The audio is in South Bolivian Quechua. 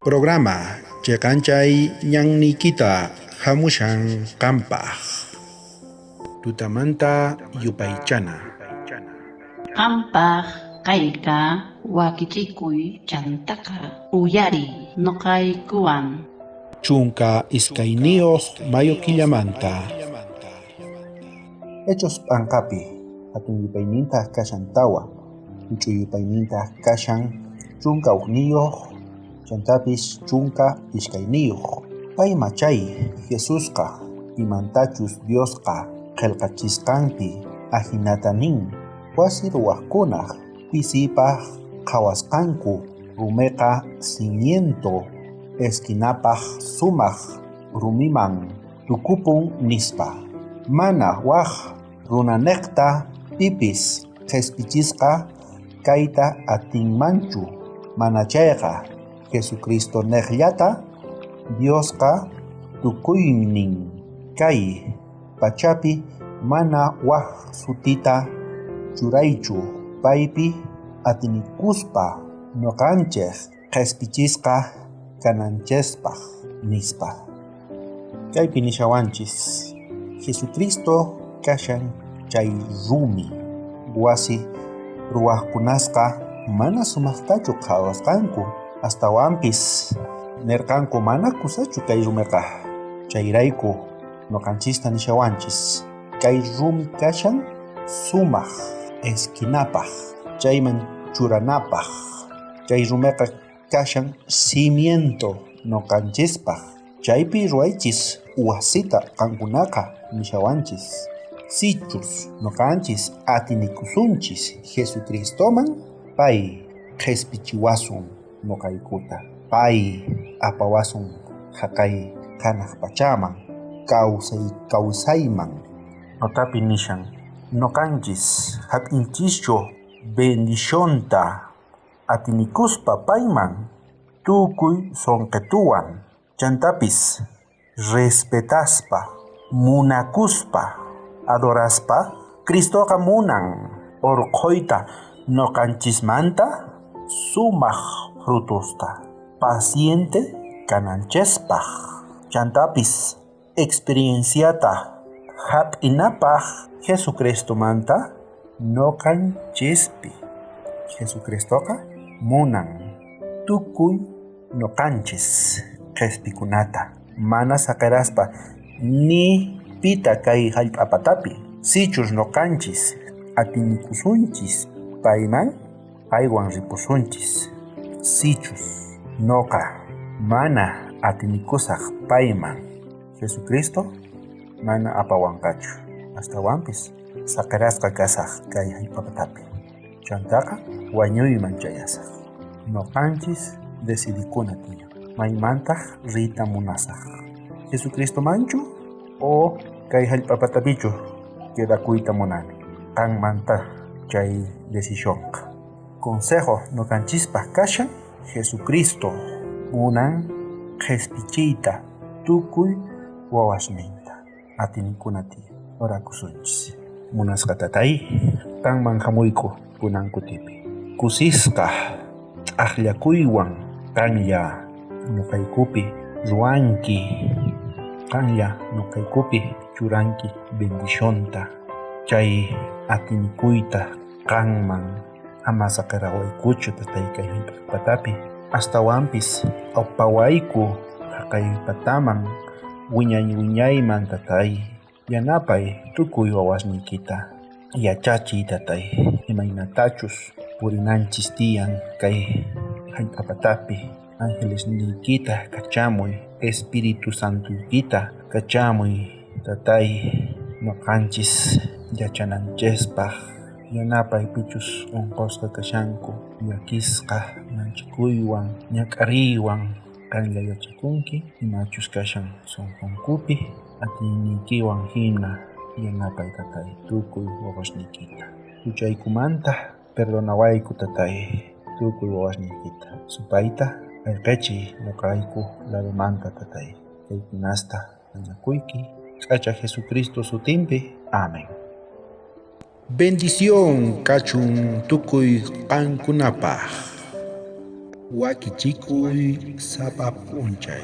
Programa Cheqanchay ñanniykita hamushan qampaq. Tutamanta yupaychana. Qampaj kayqa wakichikuy chantaqa uyariy noqaykuwan. 12 mayo killamanta. Hechos p'anqapi hatun yupaynintaj kashan 4, huch'uy yupaynintaj kashan 11, chantapis 12. Pay machay Jesusqa imantachus Diosqa qhelqachisqanpi ajinata nin: wasi ruwajkunaj pisipaj qhawasqanku rumeqa cimiento esquinapaj sumaj rumiman tukupun nispa. Mana waj runanejta pipis qhespichisqa kayta atinmanchu, manachayqa Jesucristonejllata Diosqa tukuynin kay pachapi mana waj sutita churaychu paypi atinikuspa noqanchej qhespichisqa kananchejpaj, nispa. Kaypi nishawanchis Jesucristo kashan chay rumi. Wasi ruwajkunasqa mana sumajtachu qhawasqanku, astawanpis nerqanku mana kusachu kay rumeqa. Chayrayku noqanchista nishawanchis kay rumi kashan sumaj esquinapaj, chayman churanapaj. Chay rumeqa kashan cimiento noqanchispaj. Chaypi ruwaychis wasita qankunaqa nishawanchis. Sichus noqanchis atinikusunchis Jesucristoman, pay qhespichiwasun noqaykuta. Pay apawasun jaqay janaj pachaman, kawsay kawsayman. Notapi nishan, noqanchis jap'inchischu bendicionta atinikuspa payman tukuy sonqetuwan, chantapis respetaspa, munakuspa, adoraspa. Cristoqa munan orqhoyta noqanchismanta sumaj frutosta, paciente kananchespaj, chantapis experienciata jap'inapaj Jesucristomanta noqanchispi. Jesucristoqa munan tukuy noqanchis qhespikunata, mana saqeraspa ni pita kay jallp'a patapi. Sichus noqanchis atinikusunchis payman, paywan ripusunchis. Sichus noqa mana atinikusaj payman, Jesucristo mana apawanqachu, astawanpis saqerasqa kasaj kay jallp'a patapi. Chantaqa wañuyman chayasaj. Noqanchis decidikuna tiyan, maymantaj riyta munasaj, Jesucristomanchu o kay jallp'a patapichu quedakuyta munani. Qanmanta chay decisionqa. Consejo noqanchispaj kashan Jesucristo munan qhespichiyta tukuy wawasninta. Atinikuna tiyan. Orakusunchis. Munasqa tatay, qanman jamuyku kunan kutipi. Kusisqa t'ajllakuywan qanlla noqaykupi ruwanki, qanlla noqaykupi churanki bendicionta, chay atinikuyta qanman ama saqerawaykuchu tatay kay jallp'a patapi, astawanpis apawayku jaqay pataman wiñay wiñayman tatay. Yanapay tukuy wawasniykita, yachachiy tatay imaynatachus purinanchis tiyan kay jallp'a patapi. Angelesniykita kachamuy, Espíritu Santoykita kachamuy tatay noqanchis yachananchispaj. Yanapay pichus onqosqa kashanku, llakisqa, manchikuywan, ñak'ariywan. Qanlla yachakunki imachus kashan sonqonkupi, atiyniykiwan jina yanapay tatay tukuy wawasniykita. Juchaykumanta perdonawayku tatay tukuy wawasniykita. Supayta ayqechiy noqayku ladomanta tatay. Kaykunasta mañakuyki k'acha Jesucristo sutinpi. Amén. Bendición kachun tukuy qankunapaj. Wakichikuy sapa p'unchay.